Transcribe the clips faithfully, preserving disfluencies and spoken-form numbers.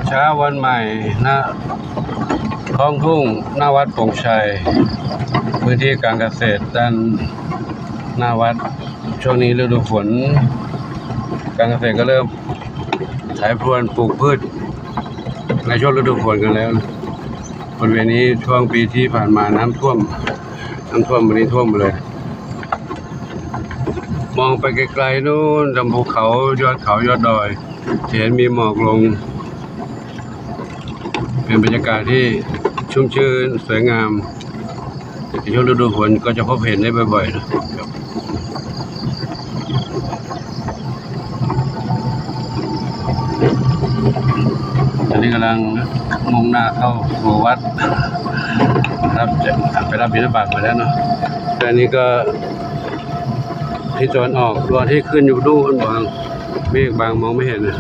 เช้าวันใหม่ ณ ท้องทุ่ง หน้าวัดโป่งชัย พื้นที่การเกษตรด้านหน้าวัด ช่วงนี้ฤดูฝน การเกษตรก็เริ่มไถพรวนปลูกพืชในช่วงฤดูฝนกันแล้วนะ บริเวณนี้ช่วงปีที่ผ่านมาน้ำท่วม น้ำท่วม วันนี้ท่วมหมดเลย มองไปไกลๆ นู่น ตามภูเขา ยอดเขา ยอดดอย จะเห็นมีหมอกลง เป็นบรรยากาศที่ชุ่มชื่น สวยงาม ในช่วงฤดูฝนก็จะพบเห็นได้บ่อยๆ นะ ตอนนี้กำลังมุ่งหน้าเข้าสู่วัด ครับ จะไปรับบิณฑบาตมาแล้วเนาะ แต่อันนี้ก็ที่ตะวันออก ดวงอาทิตย์ขึ้นอยู่ดูนบาง เมฆบางมองไม่เห็นนะ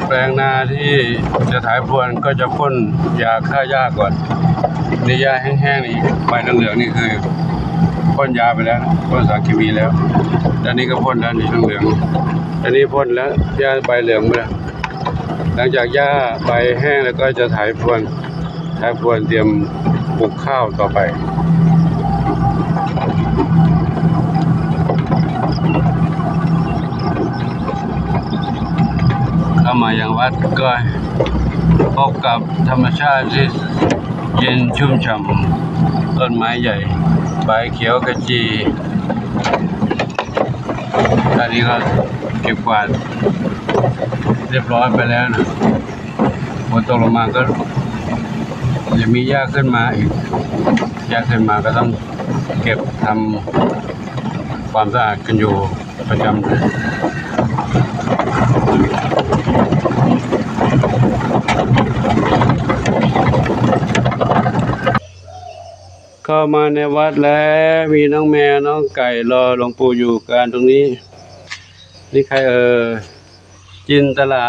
แปลงนาที่จะไถพรวนก็จะพ่นยาฆ่าหญ้าก่อน นี่หญ้าแห้งๆ นี่ ใบเหลืองๆ นี่คือพ่นยาไปแล้ว พ่นสารเคมีแล้ว ด้านนี้ก็พ่นแล้ว นี่เหลืองๆ อันนี้พ่นแล้ว หญ้าใบเหลืองไปแล้ว หลังจากหญ้าใบแห้งแล้วก็จะไถพรวน ไถพรวนเตรียมปลูกข้าวต่อไป เข้ามายังวัดก็พบกับธรรมชาติที่เย็นชุ่มฉ่ำ ต้นไม้ใหญ่ ใบเขียวขจี อันนี้ก็เก็บกวาดเรียบร้อยไปแล้วนะ ฝนตกลงมาก็จะมีหญ้าขึ้นมาอีก หญ้าขึ้นมาก็ต้องเก็บทำความสะอาดกันอยู่ประจำ เข้ามาในวัดแล้ว มีน้องแมวน้องไก่รอหลวงปู่อยู่กันตรงนี้ นี่ใครเอ่ย จินตลา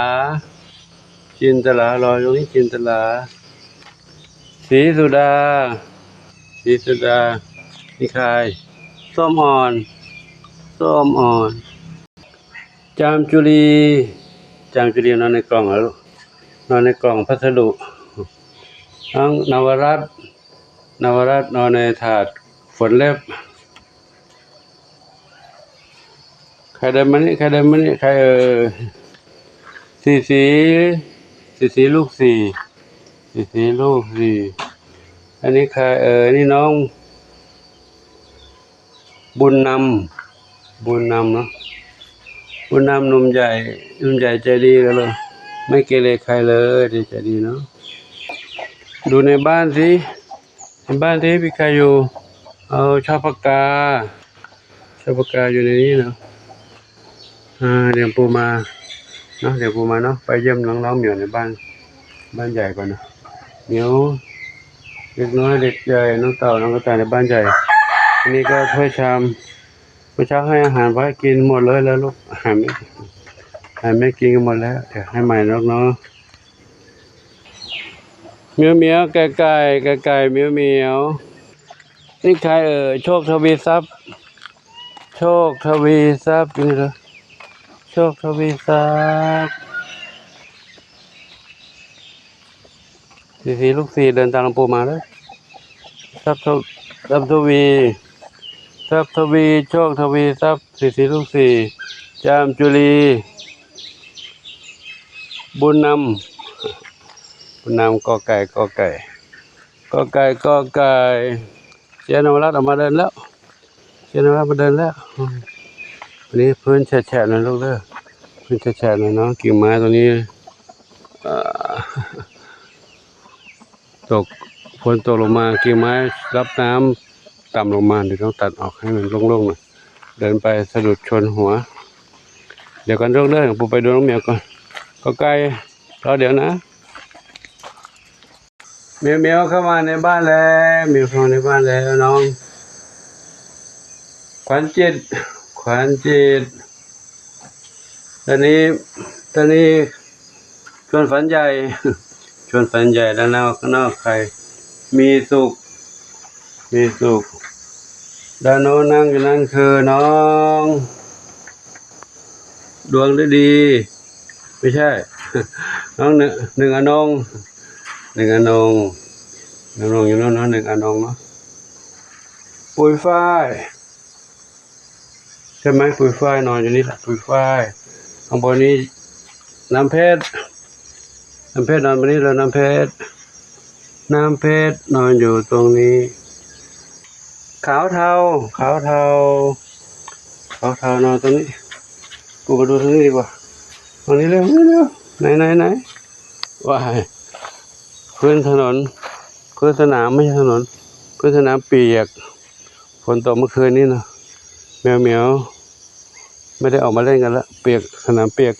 จินตลารอตรงนี้ จินตลา ศรีสุดา ศรีสุดา นี่ใคร ส้มอ่อน ส้มอ่อน จามจุลี จามจุลีนอนในกล่องเหรอลูก นอนในกล่องพัสดุ น้องนวรัตน์ นวรัตน์นอนในถาดฝนเล็บ ใครเดินมานี่ ใครเดินมานี่ ใครเอ่ย สีสี สีสีลูกสี่ สีสีลูกสี่ อันนี้ใครเอ่ย นี่น้อง บุญนำ บุญนำเนาะ บุญนำหนุ่มใหญ่ หนุ่มใหญ่ใจดีกันเลย ไม่เกเรใครเลย ดีใจดีเนาะ ดูในบ้านสิ ในบ้านที่มีใครอยู่ เอา ชอบปากกา ชอบปากกาอยู่ในนี้เนาะ อ่า เดี๋ยวปู่มาเนาะ เดี๋ยวปู่มาเนาะ ไปเยี่ยมน้องๆ เหมียวในบ้าน บ้านใหญ่ก่อนนะ เหมียว เด็กน้อย เด็กใหญ่ น้องเต่า น้องกระต่ายในบ้านใหญ่ อันนี้ก็ถ้วยชาม เมื่อเช้าให้อาหารไว้กินหมดเลยแล้วลูก อาหารไม่ อาหารไม่กินกันหมดแล้ว เดี๋ยวให้ใหม่นกเนาะ เหมียวเหมียว ไก่ไก่ ไก่ไก่ เหมียวเหมียว นี่ใครเอ่ย โชคทวีทรัพย์ โชคทวีทรัพย์ นี่เหรอ โชคทวีทรัพย์ สีสีลูกสี่ เดินตามหลวงปู่มาแล้ว ทรัพย์ทว- ทรัพย์ทวี ทรัพย์ทวี โชคทวีทรัพย์ สีสีลูกสี่ จามจุลี บุญนำ บุญนำ กอไก่ กอไก่ กอไก่ กอไก่ เจ๊นวรัตน์ออกมาเดินแล้ว เจ๊นวรัตน์มาเดินแล้ว อืม วันนี้พื้นแฉะๆ หน่อยลูกเด้อ พื้นแฉะๆ หน่อยเนาะ กิ่งไม้ตรงนี้ เอ่อ ตก ฝนตกลงมา กิ่งไม้รับน้ำต่ำลงมา เดี๋ยวต้องตัดออกให้มันโล่งๆหน่อย เดินไปสะดุดชนหัว เดี๋ยวกัน เรื่องเรื่องผมไปดูน้องเหมียวก่อน ก็ไกล รอเดี๋ยวนะ เหมียวเหมียวเข้ามาในบ้านแล้ว เหมียวเข้ามาในบ้านแล้วน้อง ขวัญจิต ขวัญจิต ตอนนี้ ตอนนี้ชวนฝันใหญ่ ชวนฝันใหญ่ ด้านนอก ข้างนอกใคร มีสุข มีสุข ด้านโน้นนั่งอยู่นั่นคือน้อง ดวงฤดี ไม่ใช่ น้องหนึ่ง หนึ่งอนง หนึ่งอนง หนึ่งอนงอยู่โน่นเนาะ หนึ่งอนงเนาะ ปุยฝ้าย ใช่ไหม ปุยฝ้ายนอนอยู่นี่แหละ ปุยฝ้าย ข้างบนนี้ น้ำเพชร น้ำเพชรนอนบนนี้แล้ว น้ำเพชร น้ำเพชรนอนอยู่ตรงนี้ ขาวเทา ขาวเทา ขาวเทานอนตรงนี้ กูมาดูตรงนี้ดีกว่า ตรงนี้เร็ว นี่เร็ว ไหน ไหน ไหน ว้าย พื้นถนน พื้นสนาม ไม่ใช่ถนน พื้นสนามเปียก ฝนตกเมื่อคืนนี้เนาะ เหมียวเหมียว ไม่ได้ออกมาเล่นกันละ เปียก สนามเปียก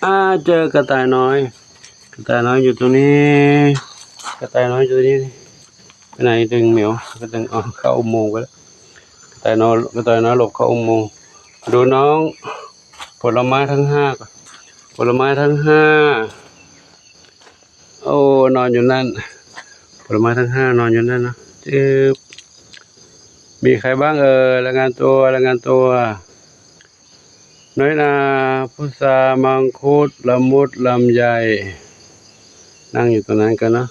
อ่า เจอกระต่ายน้อย กระต่ายน้อยอยู่ตรงนี้ กระต่ายน้อยอยู่ตรงนี้ ไปไหน ดึงเหมียว ก็ดึง เอาเข้าอุโมงค์ไปแล้ว กระต่ายน้อย กระต่ายน้อยหลบเข้าอุโมงค์ ดูน้อง ผลไม้ทั้งห้าก่อน ผลไม้ทั้งห้า โอ้ นอนอยู่นั่น ผลไม้ทั้งห้านอนอยู่นั่นนะ จึ๊บ มีใครบ้างเอ่ย รายงานตัว รายงานตัว น้อยนา พุทรา มังคุด ละมุด ลำไย นั่งอยู่ตรงนั้นกันเนาะ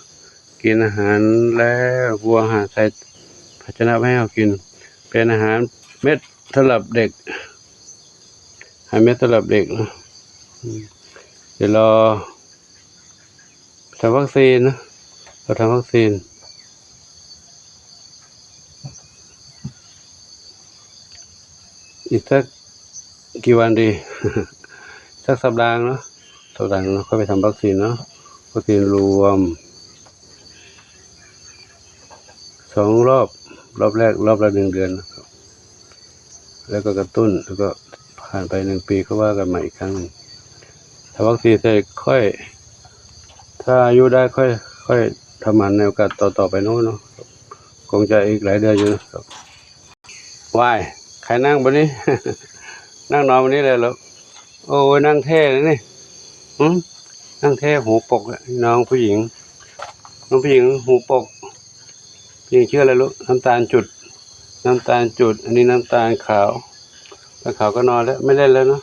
กินอาหารแล้ว บัวอาหารใส่ภาชนะไว้ให้เขากิน เป็นอาหารเม็ดสำหรับเด็ก อาหารเม็ดสำหรับเด็กเนาะ อืม เดี๋ยวรอ ทำวัคซีนนะ เราทำวัคซีน อีกสักกี่วันดี สักสัปดาห์เนาะ สัปดาห์หนึ่งเราค่อยไปทำวัคซีนเนาะ วัคซีนรวม สองรอบ รอบแรก รอบละหนึ่งเดือนนะครับ แล้วก็กระตุ้น แล้วก็ผ่านไปหนึ่งปีก็ว่ากันใหม่อีกครั้งหนึ่ง ถ้าวัคซีนเสร็จค่อย ถ้าอายุได้ค่อย ค่อยทำหมันในโอกาสต่อๆไปโน้นเนาะ คงจะอีกหลายเดือนอยู่นะครับ ว้าย ใครนั่งบนนี้ นั่งนอนบนนี้เลยเหรอ โอ้ย นั่งเท่เลยนี่ หึ นั่งเท่ หูปกอะ น้องผู้หญิง น้องผู้หญิงหูปก ผู้หญิงชื่ออะไรลูก น้ำตาลจุด น้ำตาลจุด อันนี้น้ำตาลขาว น้ำตาลขาวก็นอนแล้ว ไม่เล่นแล้วเนาะ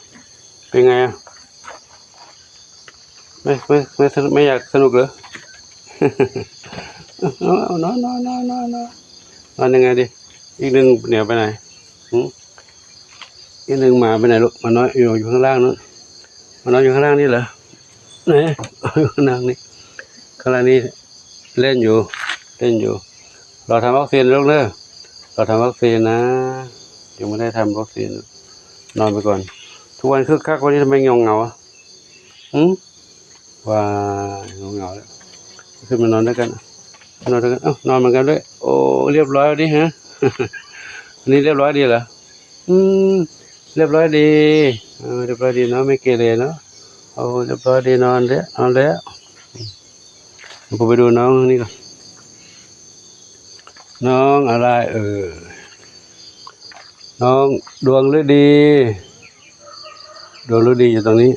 เป็นไงอะ ไม่ ไม่ ไม่สนุก ไม่อยากสนุกเหรอ เอา เอา นอน นอน นอน นอน นอน นอนยังไงดี อีกหนึ่งเหมียวไปไหน หึ อีกหนึ่งหมาไปไหนลูก หมาน้อยอยู่ อยู่ข้างล่างนู้น หมาน้อยอยู่ข้างล่างนี่เหรอ ไหน อยู่ข้างล่างนี่ ข้างล่างนี่ เล่นอยู่ เล่นอยู่ รอทำวัคซีนลูกเด้อ รอทำวัคซีนนะ ยังไม่ได้ทำวัคซีน นอนไปก่อน ทุกวันคึกคัก วันนี้ทำไมเหงาเหงาอะ หึ ว้าย เหงาเหงาแล้ว ขึ้นมานอนด้วยกัน นอนด้วยกัน เอ้า นอนเหมือนกันด้วย โอ้ เรียบร้อยดีฮะ อันนี้เรียบร้อยดีเหรอ อืม เรียบร้อยดี เออ เรียบร้อยดีเนาะ ไม่เกเรเนาะ โอ้ เรียบร้อยดี นอนแล้ว นอนแล้ว ผมไปดูน้องนี่ก่อน น้องอะไรเอ่ย น้องดวงฤดี ดวงฤดีอยู่ตรงนี้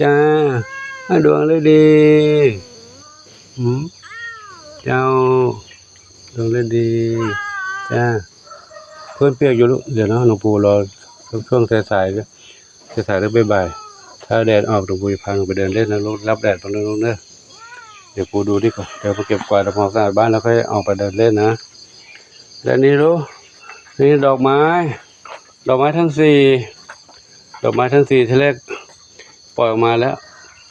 จ้า อ่ะ ดวงฤดี หืม เจ้า ดวงฤดี จ้า พื้นเปียกอยู่ลูก เดี๋ยวนะ หลวงปู่รอช่วงสายๆ สายๆ หรือบ่ายๆ ถ้าแดดออก หลวงปู่จะพาหนูไปเดินเล่นนะลูก รับแดดตรงนั้นลูกเด้อ เดี๋ยวปู่ดูดีกว่า เดี๋ยวไปเก็บกวาดทำความสะอาดบ้านแล้วค่อยออกไปเดินเล่นนะ และนี่ลูก นี่ดอกไม้ ดอกไม้ทั้งสี่ ดอกไม้ทั้งสี่ทีแรกปล่อยออกมาแล้ว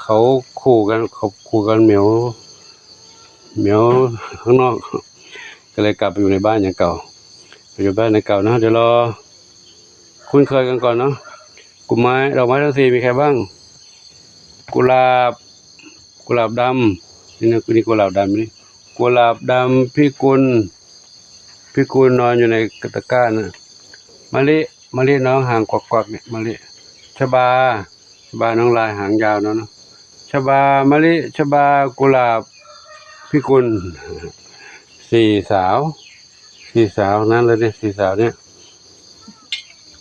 เขาขู่กัน เขาขู่กันเหมียว เหมียวข้างนอก ก็เลยกลับไปอยู่ในบ้านอย่างเก่า ไปอยู่บ้านอย่างเก่านะ เดี๋ยวรอคุ้นเคยกันก่อนเนาะ กุไม้ ดอกไม้ทั้งสี่มีใครบ้าง กุหลาบ กุหลาบด นี่นะ นี่กุหลาบดำนี่ กุหลาบดำพิกุล พิกุลนอนอยู่ในตะกร้านะ มะลิ มะลิน้องหางกวักๆเนี่ย มะลิ ชบา ชบาน้องลายหางยาวเนาะเนาะ ชบา มะลิ ชบา กุหลาบ พิกุล สี่สาว สี่สาวนั้นเลยเนี่ย สี่สาวเนี่ย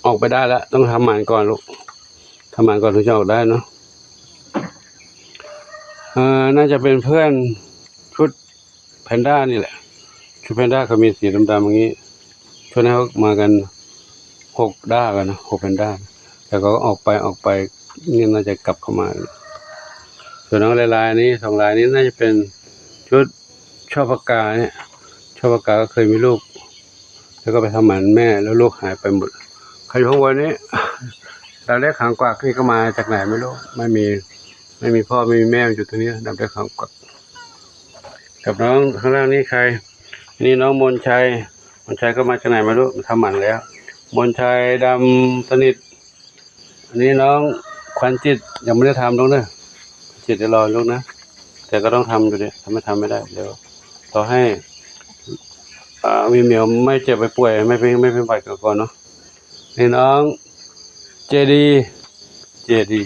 ออกไปได้แล้ว ต้องทำหมันก่อนลูก ทำหมันก่อนถึงจะออกได้เนาะ เอ่อ น่าจะเป็นเพื่อนชุดแพนด้านี่แหละ ชุดแพนด้าเขามีสีดำๆอย่างนี้ ช่วงนั้นเขามากันหกด้ากันนะ หกแพนด้า แต่เขาก็ออกไป ออกไป นี่น่าจะกลับเข้ามา ส่วนน้องลายๆนี้ สองลายนี้น่าจะเป็นชุดช่อพกาเนี่ย ช่อพกาก็เคยมีลูก แล้วก็ไปทำหมันแม่ แล้วลูกหายไปหมด ใครอยู่ข้างบนนี้ ดาวเล็กหางกวักนี่ก็มาจากไหนไม่รู้ ไม่มี ไม่มีพ่อไม่มีแม่ มันอยู่ตรงนี้ ดาวเล็กหางกวัก กับน้องข้างล่างนี่ใคร นี่น้องมนชัย มนชัยก็มาจากไหนไม่รู้ มาทำหมันแล้ว มนชัยดำสนิท อันนี้น้องขวัญจิตยังไม่ได้ทำลูกนะ ขวัญจิตเดี๋ยวรอลูกนะ แต่ก็ต้องทำอยู่ดี ทำไม่ทำไม่ได้ เดี๋ยวรอให้ อ่า มีเหมียวไม่เจ็บไม่ป่วย ไม่เป็น ไม่เป็นหวัดก่อนเนาะ นี่น้องเจดี เจดี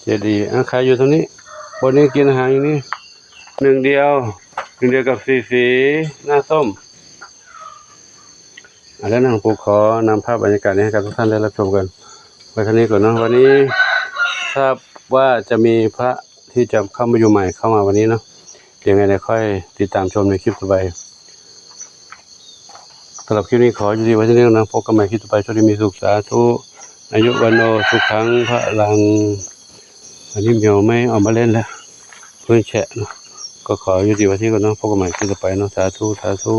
เจดี อ่ะ ใครอยู่ตรงนี้ บนนี้กินอาหารอยู่นี่ หนึ่งเดียว หนึ่งเดียวกับสีสี หน้าส้ม อ่ะ แล้วนะ ผมขอนำภาพบรรยากาศนี้ให้กับทุกท่านได้รับชมกัน ไว้เท่านี้ก่อนเนาะ วันนี้ทราบว่าจะมีพระที่จะเข้ามาอยู่ใหม่เข้ามาวันนี้เนาะ เดี๋ยวไงเดี๋ยวค่อยติดตามชมในคลิปต่อไป สำหรับคลิปนี้ขอยุติไว้เท่านี้นะ พบกันใหม่คลิปต่อไป โชคดีมีสุข สาธุ อายุวัณโณ สุขัง พลัง อันนี้เหมียวไม่เอามาเล่นแล้ว เพื่อนแฉะเนาะ ก็ขอยุติไว้ที่ก่อนเนาะ พบกันใหม่คลิปต่อไปเนาะ สาธุ สาธุ